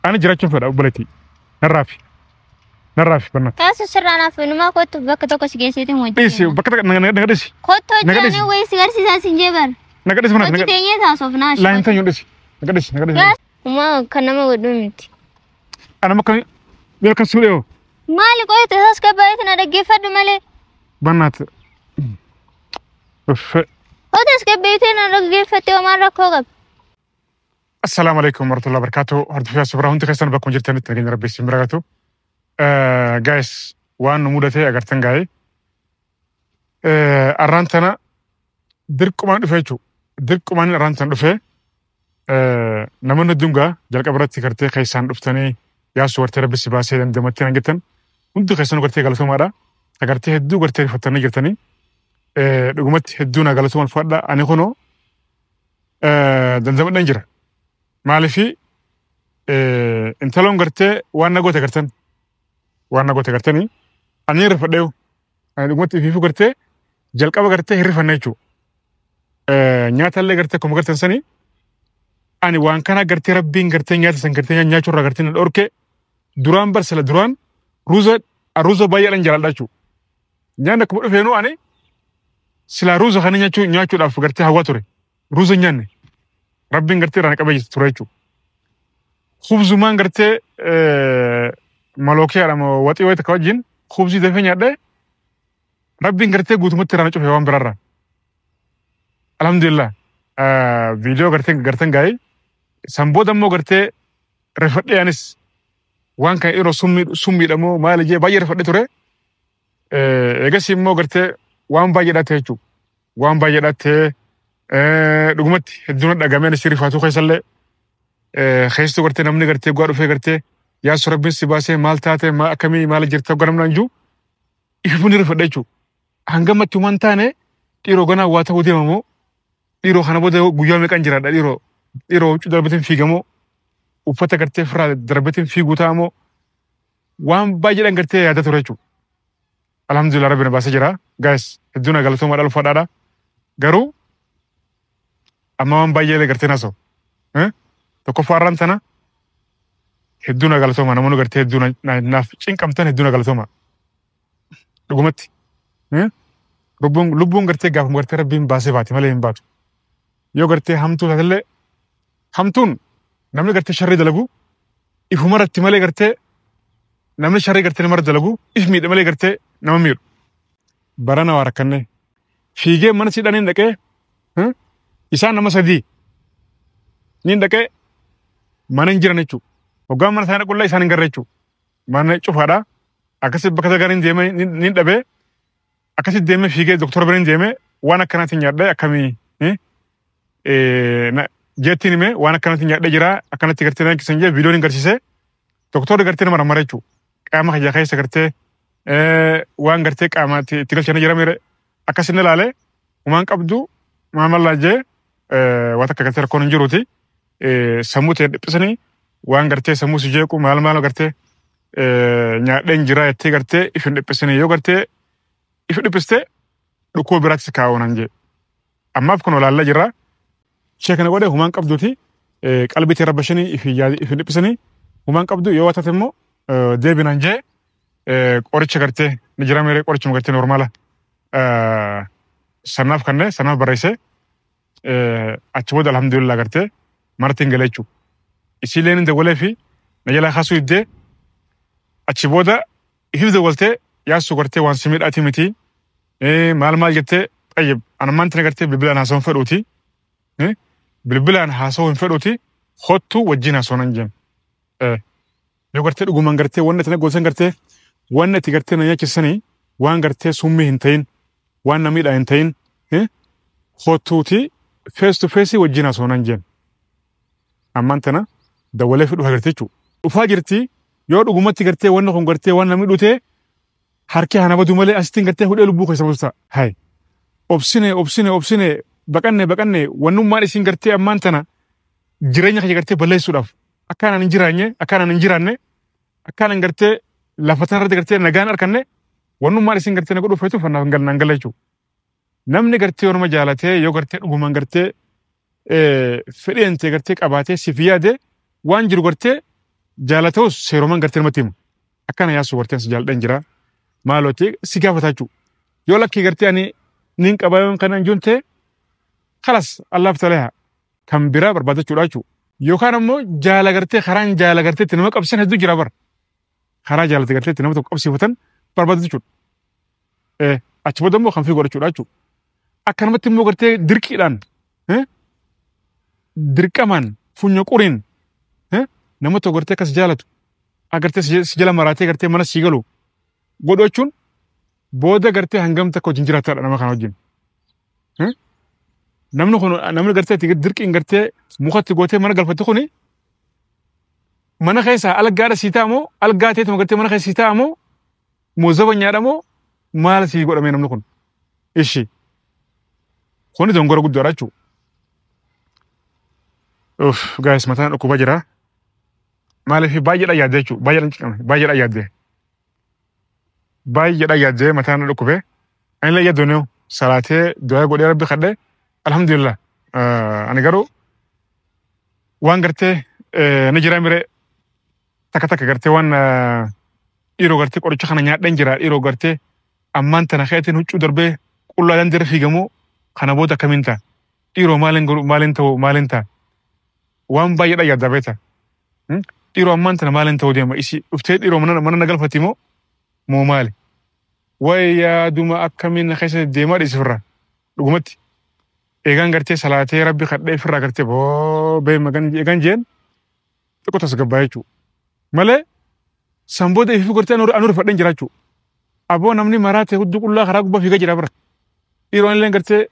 Ani jiraachuun fedha obboleettii. Narraafi. Narraafi barnaata. Kaasu sirraa naaf inumaa kottu bakka tokko si geesseetiin hojii. Dhiisi bakka takka na gadhiisi. Kottu Na hojii gadhiisi. ani wayii si garsiisaa sin jee bara. Na gadhiisi mana. Hojii teenyee taasofnaa. Laa hin teenyu dhiisi. Na gadhiisi na gadhiisi. Umaa kan nama godhu miti. Ana makka beekan kan suudhee hoo. Maali qoyte taas gabbaa'eeti na dhaggeeffadhu malee. Barnaata. Uffee. Hoo taas gabbaa'eeti na dhaggeeffatte homaan rakkoo qaba. Assalaamu alaikum warahmatullahi wabarakatuh. Hordoftoota suuraa hundi keessan bakkuma jirtanitti nageenya rabbi isin bira gatu. Guys, waan nu mudate agartan gaa'e. Arraan tana dirqumaan dhufe jechuudha. Dirqumaan arraan tana dhufe namoonni hedduun gaa jalqaba irratti gartee keessaan dhuftanii yaasuu gartee rabbi si baasee dandamattee nan jettan hundi keessanuu gartee galatoomaadha. Agartee hedduu gartee rifattanii jirtanii. Dhugumatti hedduu na galatoomaa ulfaadha. Ani kunoo dandamadhaan jira. Maaliifi intaloon gartee waan na goote gartan waan na goote gartanii ani hin rifadheeyu ani dhugumatti ifiifuu gartee jalqaba gartee hin rifanne jechuudha. Nyaata illee gartee akkuma gartan sanii ani waan kana gartee rabbiin gartee nyaata san gartee nyaachuu irraa gartee na dhorke duraan barsala duraan ruuza ruuza baay'eedhaan jaaladha jechuudha. Nyaanni akkuma dhufeenuu ani silaa ruuza kana nyaachuu nyaachuudhaaf gartee hawwaa ture ruuza hin nyaanne. Rabbiin gartee irraa na qabee ture jechuudha. Khubzumaan gartee malookeedha moo waxii wayii takka wajjin khubzii dafee nyaadhee rabbiin gartee guutumatti irraa na cufe waan biraarraa. Alhamdulillah viidiyoo gartee gartan gaa'ee san booda immoo gartee rifadhee anis waan kana yeroo summiidha moo maali jee baay'ee rifadhee ture. Eegas immoo gartee waan baay'eedhaa ta'e jechuudha. Waan baay'eedhaa ta'e dhugumatti hedduun dhagameen isii rifaatuu keessallee keessattuu gartee namni gartee gu'aa dhufee gartee yaasuu rabbiin si baasee maal taate akkamii maal jirta hoggaa namni anjuu ifuun ni rifadha jechuudha. Hangamatti waan taane dhiiroo ganaa waa ta'uu deemamoo dhiiroo kana booda guyyaa meeqan jiraadha dhiiroo dhiiroo huccuu darbateen fiigamoo uffata gartee ofirraa darbateen fiiguu ta'amoo waan baay'eedhaan gartee yaada ture jechuudha. Alhamdulillah rabbi na baasee jira. Guys hedduun galatoomaa dhala uffadhaadha. Garuu amma waan baay'ee gartee naasa'u. Tokkoffaa irraan tana hedduu na galatooma namoonni gartee hedduu naaf cinqamtan hedduu na galatooma. Dhugumatti. Lubbuun gartee gaafuma gartee rabbiin baasee baate malee hin baatu. Yoo gartee hamtuu taatellee hamtuun namni gartee sharrii dalagu ifuma irratti malee gartee namni sharrii gartee namarra dalagu if miidhe malee gartee nama miidhu. Barana waa rakkanne fiigee mana siidhaan hin dhaqee isaan nama sadii niin dhaqee mana hin jiran jechuudha. Hoggaan mana isaanii dhaqullaa isaan hin garre jechuudha. Mana cufaadha. Akkasi bakka sagan hin deemee niin dhabee akkasi deemee fiigee doktora bira hin deemee waan akkanaatiin nyaadhee akkamii jeettiin himee waan akkanaatiin nyaadhee jira akkanatti gartee na kisan jee viidiyoon hin garsiisee doktorri gartee nama ramara jechuudha. Qaama kiyya keessa gartee waan gartee qaama itti galchanii jira mere akkas inni ilaalee humaan qabdu maamallaa jee waan takka gartee rakkoon hin jiruuti. Sammuu ta'e dhiphisanii waan gartee sammuu si jeequ maal maal gartee nyaadheen jira jettee gartee if hin dhiphisanii yoo gartee if dhiphiste dhukkuba biraatti si kaa'u naan jee. Ammaaf kun olaallaa jira. Ishee kana godhe humaan qabduuti qalbii ta'e rabbashanii if hin dhiphisanii humaan qabdu yoo taate immoo deebi naan jee qoricha gartee ni jira mere qorichuma gartee normaala sanaaf kannee sanaaf barreessee achi booda alhamdulillah gartee martiin galee jechuudha. Isiileen hin dawwalee fi na jalaa kaasuu diddee achi booda ifiif dawwaltee yaasuu gartee waan si miidhaati miti maal maal jettee xayyib anammaan tana gartee bilbilaan haasawuu hin fedhuuti bilbilaan haasawuu hin fedhuuti kottuu wajjin haasawuu nan jeen. Yoo gartee dhugumaan gartee wanni itti na gootan gartee wanni itti gartee na nyaachisanii waan gartee summii hin ta'in waan na miidhaa hin ta'in kottuuti face to face wajjin haasawuu nan jeen. Ammaan tana dawwalee fi dhufa gartee jechuudha. Dhufaa jirti yoo dhugumatti gartee wanni kun gartee waan namni dhute harki hana badu malee asittiin gartee hudhee lubbuu keessa buusta. Hai. Obsine obsine obsine baqanne baqanne wannummaan isin gartee ammaan tana jireenya kiyya gartee balleessuudhaaf akkaan hin jiraanne akkaan hin jiraanne akkaan gartee lafa tanarratti gartee nagaan arkanne wannummaan isin gartee na godhuuf feetuuf naaf hin galle jechuudha. Namni gartee orma jaalatee yoo gartee dhugumaan gartee fedheen ta'e gartee qabaatee siif yaade waan jiru gartee Jaalata'us seerumaan gartee namatti hima. Akkana yaasuu gartee si jaaladhan jira. Maaloo si gaafata jechuudha. Yoo lakkii gartee ani nin qaba yoon kana hin ta'e kalas allaaf taleha kan biraa barbaadachuudha jechuudha. Yookaan immoo jaala gartee karaan jaala gartee itti nama qabsiisan hedduu jira bara. Karaa jaalate gartee itti nama tokko qabsiifatan barbaadatu jechuudha. Achi booda immoo kan fi godhachuudha jechuudha. Akkanumatti immoo gartee dirqiidhaan dirqamaan funyoo quriin nama tokko gartee akkas jaalatu agartee si jala maraatee gartee mana sii galu godhu jechuun booda gartee hangam takka wajjin jiraataadha nama kana wajjin. Namni kun namni gartee dirqiin gartee mukatti gootee mana galfatte kuni mana keessa algaadha sii ta'a moo algaa ta'eetuma gartee mana keessa sii ta'a moo moozaba nyaadha moo maal sii godhame namni kun? Ishi. Kuni dongora guddaadha jechuudha. Uff guys mataan dhukkubaa jira. Maaliif baay'eedha yaadde jechuudha. Baay'eedha cinqame. Baay'eedha yaadde. Baay'eedha yaadde mataan dhukkubee. Ani illee yaaddoon salaatee du'aa godhee rabbi kadhee alhamdulillah. Ani garuu waan gartee ni jira miree takka takka gartee waan dhiiroo gartee qoricha kana nyaadhan jira dhiiroo gartee ammaan tana keetiin huccuu darbee qullaa dandira fiigamoo kana booda akkamiin ta'a? Dhiiroo maaliin godhu maaliin ta'u maaliin ta'a? Waan baay'eedha yaadda beekta. Dhiiroo ammaan tana maaliin ta'uu deema? Isi dhuftee dhiiroo mana na galfatti moo moo maali? Wayi yaaduma akkamiin na keessa deemaa dhiisi firraa dhugumatti. Eegaan gartee salaatee rabbi kadhee firraa gartee boo bee magan eegaan jeen xiqqoo tasgabbaa jechuudha. Malee san booda ifi gartee anu rifadheen jira jechuudha. Aboo namni maraate hudduu qullaa karaa gubbaa fiigaa jira bira. Dhiiroon illee gartee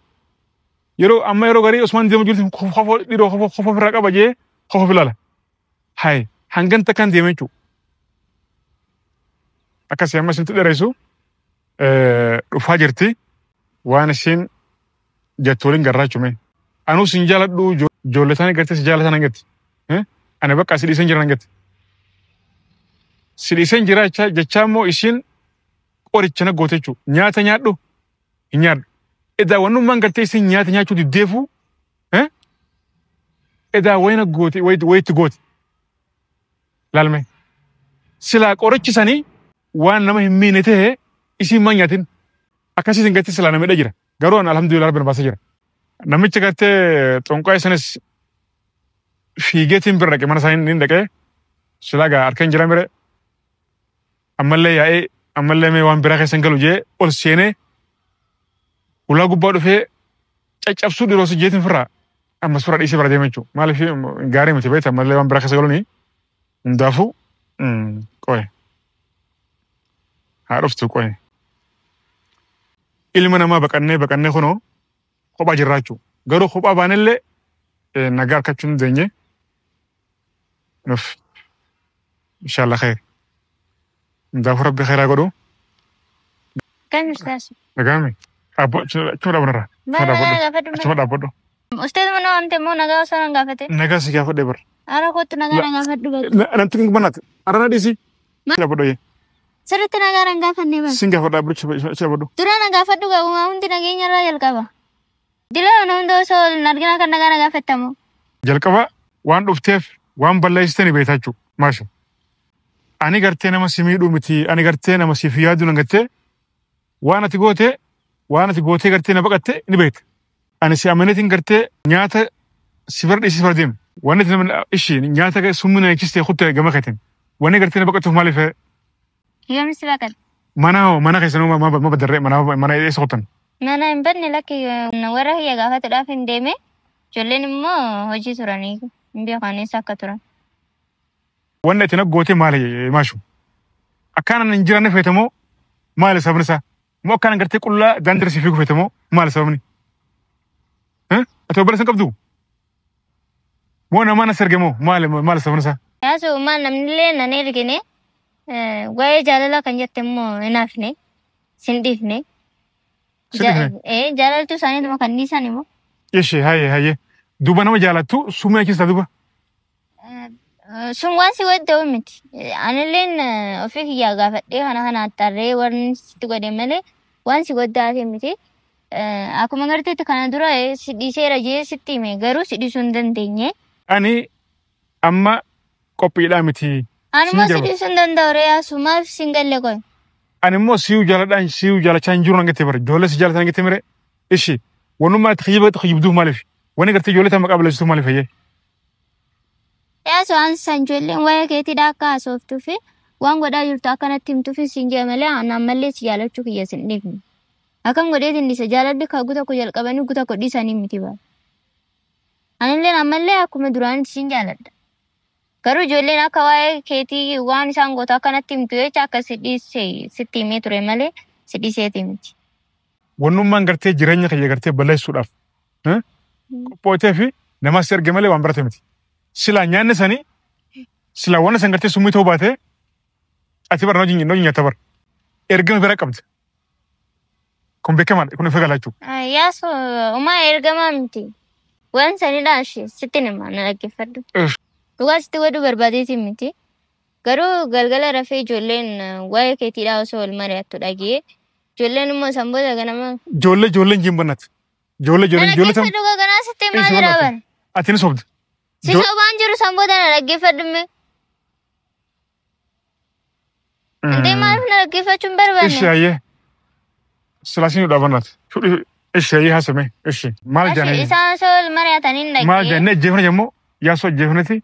yeroo amma yeroo garii Osmaan deemu jirti kofoo dhiiroo kofoo kofoo firraa qaba jee kofoo filaala. Hayi hangan takkaan deeme jechuudha. Akkasii amma isintu dheeressu dhufaa jirti waan isiin jettu waliin garraa jechuudha. Anuu sin jaaladhu ijoollee isaanii gartee si jaalatan hangatti. Ani bakka si dhiiseen jira hangatti. Si dhiiseen jira jechaa immoo isiin qoricha na goote jechuudha. Nyaata nyaadhu hin nyaadhu. Edaa wannummaan gartee isiin nyaata nyaachuu diddeefu edaa wayina goote wayitti goote. Laalme. Silaa qorichi sanii waan nama hin miine ta'e isiin maan nyaatin. Akkasiisin gartee silaa nama jira. Garuu ani alhamdulillah rabbi na baasee jira. Namicha gartee xonqaa isanis fiigeetiin bira dhaqe mana isaanii ni dhaqee silaa gaa harka hin jira mire ammallee yaa'ee ammallee mee waan biraa keessa hin galu jee ol seenee ulaa gubbaa dhufee caccabsuu dhiroo si jeetiin firraa ammas firraa dhiisee bira deema jechuudha. Maaliif gaarii miti beekta ammallee waan biraa keessa galuuni hundaafuu qoye haa dhuftu qoye. Ilma namaa baqannee baqannee kunoo kophaa jirraa jechuudha. Garuu kophaa baanellee nagaa argachuu hin dandeenye. Nuuf inshallah khair. Hundaafuu rabbi khairaa godhu. Kan ustaas. Nagaame. Abbo achuma dhaabbadhu. Maal nagaa gaafadhu Achuma dhaabbadhu. Ustaas mana waamte immoo nagaa osoo nan gaafate. Nagaa si gaafadhe bara. Ara kootu nagaa na gaafadhu bakka. Namti kun banaati. Ara na dhiisi. Dhaabbadhu yee. Sirriitti nagaa nan gaafanne bara. Sin gaafadha abbichi dhaabbadhu. Dura na gaafadhu gaa'umaa hundi nageenya irraa jalqaba. Dila na hunda osoo hin argina kan nagaa na gaafattamu. Jalqaba waan dhufteef waan balleessite ni beektaa jechuudha. Maasha. Ani gartee nama si miidhuu miti. Ani gartee nama siif yaadu nan gartee waan ati goote waan ati gootee gartee na baqatte ni beekta. Ani si amaneetiin gartee nyaata si bira dhiisee bira deema. Wanni ati nama ishii nyaata summii na eegsistee kutte gama keetiin. Wanni gartee na baqattuuf maaliif Yoom si baqate? mana hoo mana keessanuu ma badarree mana mana eessa kutan? Mana hin badne lakki warra kiyya gaafatuudhaaf hin deeme. Ijoolleen immoo hojii turanii hin beekan eessa akka turan. Wanni ati na goote maali maashu? Akkaan hin jiranne feetamoo maali sababni isaa? Moo akkaan gartee qullaa daandii si fiigu feetamoo maali sababni? Ati obboleessa hin qabdu? Moo namaa na serge moo maali maali sababni isaa? Yaasu maal namni illee nan ergine waa'ee jaalalaa kan jette immoo hin hafne sin dhiifne. Sin dhiifne? Jaalaltuu isaaniituma kan dhiisan immoo. Ishee hayyee hayyee duuba nama jaalattu summii achiisa duuba. Sun waan si wadda'u miti. Anilleen ofii kiyyaa gaafadhee kana kana attarree warri sitti godhe malee waan si wadda'ate miti. Akkuma garteetti kana dura si dhiiseera jee sitti hime garuu si dhiisuu hin dandeenye. Ani amma qophiidhaa miti. Anuma Siin si jira. Dhiisuu hin danda'u ree Yaasuu, maaf siin galle qoy? Ani immoo si'uu jaaladhaan si'uu jaalachaa hin jiru nan gattee bara. Ijoollee si jaalatan gattee mire. Ishi wanummaa itti kijiba kijibduuf maaliif? Wanni gartee ijoollee tan maqaa balleessitu maaliif fayyee? Yaasuu, an san ijoolleen waa'ee keetiidha akka haasoftuu fi waan godhaa jirtu akkanatti himtuuf siin jee malee an ammallee si jaalachuu kiyya sin dhiifne. Akkam godheetiin dhiisa? Jaalalli ka gu tokko jalqabanii gu tokko dhiisanii miti bara. Anilleen ammallee akkuma duraanitti siin jaaladha. Garuu ijoolleen akka waa'ee keetii waan isaan gootu akkanatti himtu jecha akka si dhiise sitti himee ture malee si dhiiseeti miti. Wannummaan gartee jireenya kiyya gartee balleessuudhaaf qophootee fi namas si erge malee waan barate miti. Silaa nyaanni sanii silaa waan san gartee summii ta'uu baatee ati bara na hojii nyaata bara. Ergama bira qabda. Kun beekamaadha, kun ifa galaa jechuudha. Yaasuu, umaa ergamaa miti. Waan sanidha ishee sitti hima, na dhaggeeffadhu. Dhugaa sitti godhuu barbaadeeti miti. Garuu galgala rafee ijoolleen waa'ee keetiidhaa osoo wal mari'attu dhagee, ijoolleen immoo san booda ganama. Ijoollee ijoolleen jiin bannaati. Ijoollee Na ijoolleen ijoollee tam dhaggeeffadhu, ganaa sitti himaa Ishi jira bannaati. bara. Ati ni sobda. Si sobaan jiru, san booda na dhaggeeffadhu mee. Intee maaliif na dhaggeeffachuu hin Ishi barbaanne? Hayyee. Silaa siin dhaabannaati. Ishi hayyee, haasame. Ishi maal Ashi jaanii? Isaan osoo wal mari'atanii Maal dhagee. jaanii? Ajjeefna jemmoo yaasoo ajjeefnati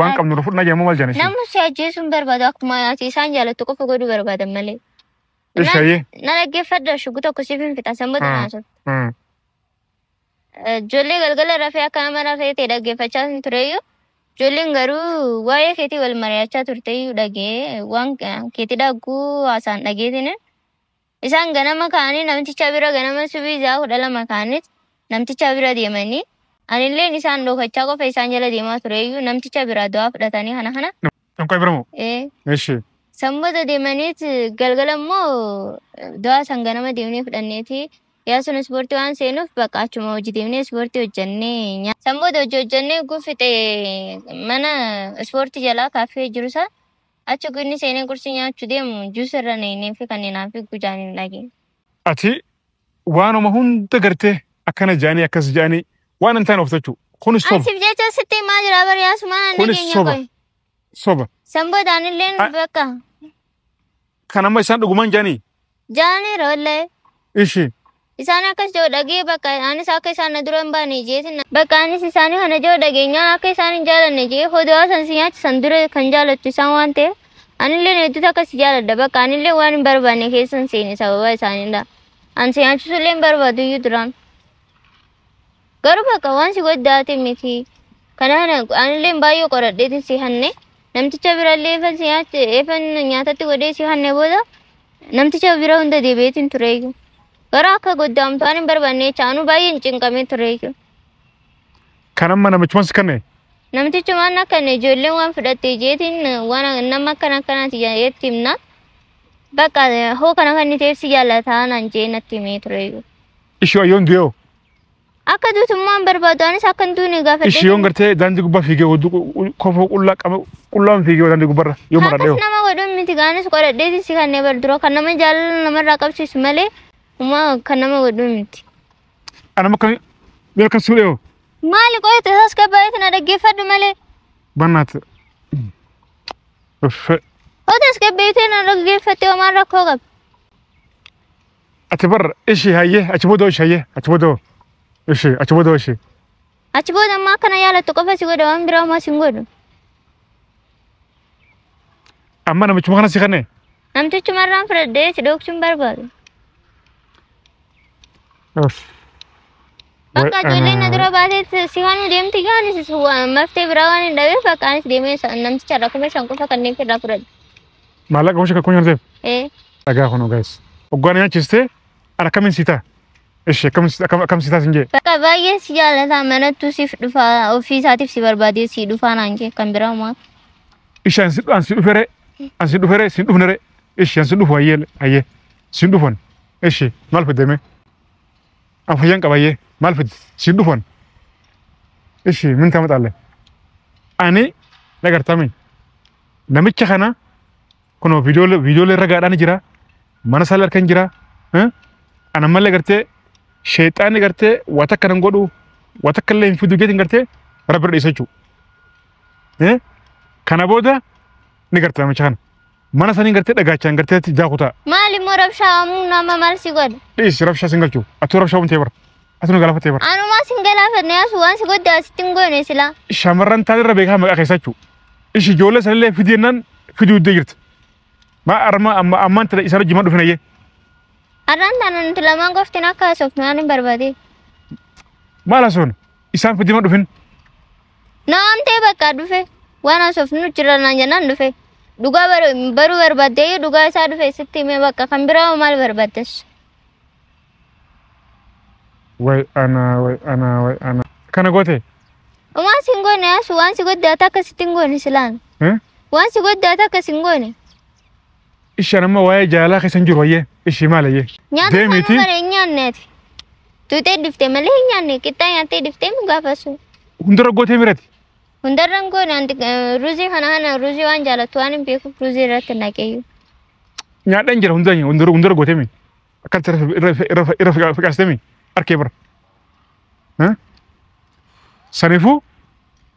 waan qabnu irra fudhannaa jemmoo maal jaanii? Namni si ajjeesuu hin barbaadu, akkuma ati isaan jaalattu qofa godhuu barbaadan malee. Ishi hayyee. Na dhaggeeffadhu, shugu tokko siif hin fixa, san booda na haasofta. Ijoollee galgala rafee akka nama rafee ta'e dhaggeeffachaa hin tureyyuu, ijoolleen garuu waa'ee keetii wal mari'achaa turteyyuu dhagee, waan keetii dhagguu haasaan dhageetiin isaan ganama ka'anii namticha bira ganama subii 12:00 ka'anii namticha bira deemanii, anilleen isaan dhokachaa qofa isaan jala deemaa tureyyuu, namticha bira du'aa fudhatanii kana kana. Xonqaa bira moo? Ee. Ishi. San booda deemaniit galgala immoo du'aa san ganama deemnee fudhanneeti Yaasuun ispoortii waan seenuuf bakka achuma hojii deemnee ispoortii hojjennee, san booda hojii hojjennee guffite mana ispoortii jalaa kaaffee jiru isaa achi gunni seenee qursii nyaachuu deemu juusa irra neenee fi kanneen hafi gujaan hin dhageenye. Ati waanuma hunda gartee akkana jaanii akkas jaanii waan hin taane of jechuu. Kunis soba. Ansiif jecha sitti himaa jira bari, Yaasumaan Kunis nageenya soba. qoy. Soba. San booda anilleen bakka Kan amma isaan dhugumaan jaanii. Jaaniira wallahi. Ishi. Isaan akkas jiru dhagee, bakka anis akka isaan na dura hin baane jeetin, bakka anis isaanii kana jiru dhageenyaan akka isaan hin jaalanne jee hodoo san si nyaachisan dura kan jaalattu isaan waan ta'eef anillee hedduutu akkas si jaaladha, bakka anillee waan hin barbaanne keessa hin seene sababa isaaniidha. An si nyaachisullee hin barbaadu iyyuu duraan. Garuu bakka waan si goddaate miti. Kana anillee baay'ee qoradheetin si hanne, namticha birallee eefan si nyaachi eefan nyaatatti godhee si hanne booda namticha bira hunda deebi'eetin tureeyyu. Garuu akka goddaamtu waan hin barbaanne jecha anuu baay'ee hin cinqamee tureeyyu. Kan amma namichumaan si kanne. Namtichumaan akkan ijoolleen waan fudhatte jeetiin waan nama akkana akkanaati jeetti himna. Bakka hoo kana kan ta'eef si jaalataa naan jee natti himee tureeyyu. Ishii ayyoon du'eeoo. Akka duutummaa hin barbaadu, anis akka hin duune gaafadhee. Ishii yoon gartee daandii gubbaa fiigee kofoo qullaa qaba qullaan fiigee daandii gubbaarra yoo Akkas maradhee. nama godhuun miti, gaanis qoradheetiin si kanneen bar dura kan nama jaalala namarraa qabsiisu malee uumaa kan nama godhuun miti. Anama kan yoo kan suudhee. Maali qoyte taas gabbaa'eeti na dhaggeeffadhu malee. Bannaati. Uffee. Hoo tasgabbeessitee na dhaggeeffatte homaan rakkoo qaba? Ati bar ishii hayyee, achi booda ishii hayyee, achi booda ishii, achi booda ishii. Achi booda ammaa akkana yaalattu qofa si godha, waan biraa homaa si hin godhu. Amma namichuma kana si kanne. Namtichumarraan fudhadhee si dhoksuu hin barbaadu. Uff. Bakka ijoolleen na dura baatee si kanuu deemti, anis maftee biraa waan hin dhabeef bakka anis deemee namticha irraa 5,000 qofa kanneen irraa fudhadhe. Maallaqa 5,000 kan nyaatteef. Ee. Dhagaa kunoo guys. Hoggaan nyaachistee ana akkamiin si ta'a? Ishii akkam si ta'a sin jee? Bakka baay'ee si jaalataa, manattuu siif dhufaa, ofii isaatiif si barbaadee si dhufaa naan jee, kan biraa homaa. Ishii ansi dhufere, ansi dhufere, sin dhufnere. Ishii ansi dhufu, hayyee hayyee sin dhufan. Ishii maal fidde mee? An fayyaan qaba, hayyee maal fidde? Sin dhufan. Ishii min taamaxaalle. Ani nagartami namicha kana kunoo viidiyoolee ragaadhaan jira, mana isaa harkan jira. Ana mallee gartee sheexaanni gartee waa takka nan godhu, waa takka illee hin fidu jeetiin gartee rabbi irra dhiisa jechuudha. Kana booda Ni gartee namicha kana. Mana sanii gartee dhagaachaan gartee daakutaa. Maal immoo rabshaa amuu nama maal si godha? Dhiisi rabshaa sin galchu. Atuu rabshaa uumtee bara. Atuu nu galaafattee bara. Anumaa sin galaafanne yaasu waan si godhe asitti hin goone silaa. Shamarran taate irra beekaa maqaa keessa jechuudha. Ishi ijoollee sanillee fidii jennaan fiduu diddee jirti. Maa arma amma ammaan tana isaan wajjin dhufin ayyee. Har'aan tana nuti lamaan qoftiin akka haasofnu waan hin barbaade. Maal haasofnu? Isaan fidii ma dhufin? Naamtee bakka dhufe waan haasofnu jira naan jennaan dhufe. Dhugaa baruu barbaaddee dhugaa isaa dhufe sitti himee bakka kan biraa maal barbaaddes? Way ana way ana way ana. Kana goote? Waan si hin goone yaasu waan si godhe ati akka sitti hin goone silaan. Waan si godhe ati akka si hin goone. Ishaan amma waa'ee jaalalaa keessa hin jiru ayyee. Ishii maal ayyee? Nyaata Deemiti. sana bara hin nyaanne ati. Tuutee dhiftee malee hin nyaanne qixxaa nyaattee dhiftee nu gaafasu. Hundarra gootee mirati. Hundarra hin goone anti ruuzii kana kana ruuzii waan jaalattu waan hin beekuuf ruuzii irratti naqeeyyu. Nyaadhaan jira hundarra hundarra hundarra gootee mi? Akka irra irra irra fiqaastee mi? Arkee bara. Saniifuu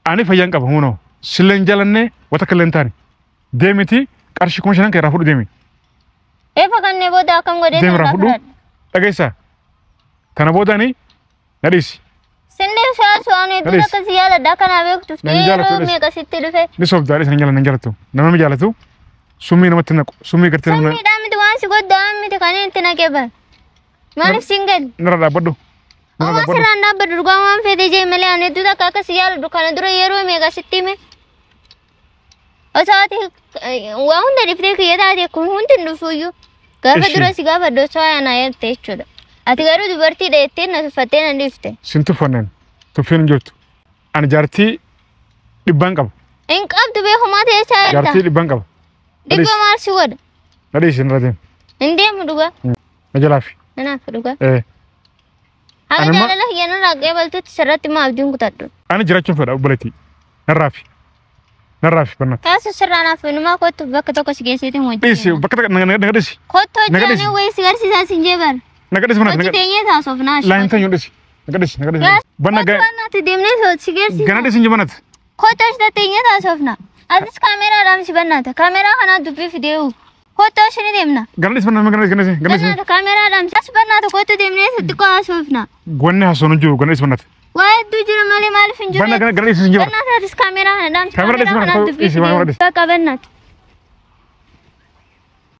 ani fayyaan qaba hunoo. Sillee hin jaalannee wata akka illee hin taane. Deemiti qarshii 5,000 kan irraa fudhu deemi. Eefa kanneen booda akkam godhee Deemi irraa irraa fudhu. fudhadha. Dhageessaa. Tana booda ani na dhiisi. Sindee so'aa so'aan hedduu Dhageessi. akka si jaaladha akka naa beektuuf Na hin jaalatu, yeroo dhageessi. meeqa sitti dhufe. Ni sobdaa dhiisi hin jaalatu hin jaalatu. Nama mi jaalatu summii namatti naqu. Summii gartee nama Summiidhaan miti waan si godhaan miti kan inni itti naqee bara. Maaliif siin gadi? narra dhaabbadhu. Narra Uumaa dhaabbadhu. sirraan dhaabbadhu dhugaa waan feete jee malee ani hedduu takka akka si jaaladhu kana dura yeroo meeqa sitti hime. Osoo ati waa hunda dhiftee kiyya taate kun hundi hin dhufuyyuu. Gaafa Ishi. dura si gaafadhu osoo ana jette jechuudha. Ati garuu dubartii dheettee na tuffattee na dhiifte. Sin tuffanneen tuffiin hin jirtu. Ani jaartii dhibbaan qaba. Hin qabdu beekumaa ta'e isaa Jaartii jirta. dhibbaan qaba. Dhibba maal si godha? Na dhiisi narra deemi. Hin deemu dhugaa. Na jalaafi. Nanaaf dhugaa. Haga Ani ma- jaalala kiyya narraa qeebaltutti sirratti maa abdiin kutadhu. Ani jiraachuun fedha obboleettii. Narraafi. Narraafi barnaata. Taasisu sirraa naaf inumaa kottu bakka tokko si geessitiin Dhiisi hojii. bakka takka na gadhiisi. Kottu Na hojii gadhiisi. ani wayii si garsiisaa sin jee bara. Na gadhiisi mana. Hojii teenyee taasofnaa. Laayin teenyu dhiisi. Na gadhiisi na gadhiisi. Banna Kottu waan nuti deemnee si gana garsiisa. dhiisi hin jibanat. Kottu achi teenyee taasofna. Atis kaameeraadhaan si bannaata. Kaameeraa kanaa dubbii fideewu. Kottu achi ni deemna. Gana dhiisi banna gana dhiisi gana dhiisi. Bannaata kaameeraadhaan as bannaata kottu deemnee xixiqqoo haasofna. Gwanni haasoo hin jiru gana dhiisi bannat. Waa hedduu jira malee maaliif hin Banna jiru? gana dhiisi hin jiban. Bannaata atis kaameeraa kana dhaamsi. Kaameeraa dhiisi Kaameeraa banna kanaa dubbii dhiisi banna fideewu. dhiisi. Bakka bannaata.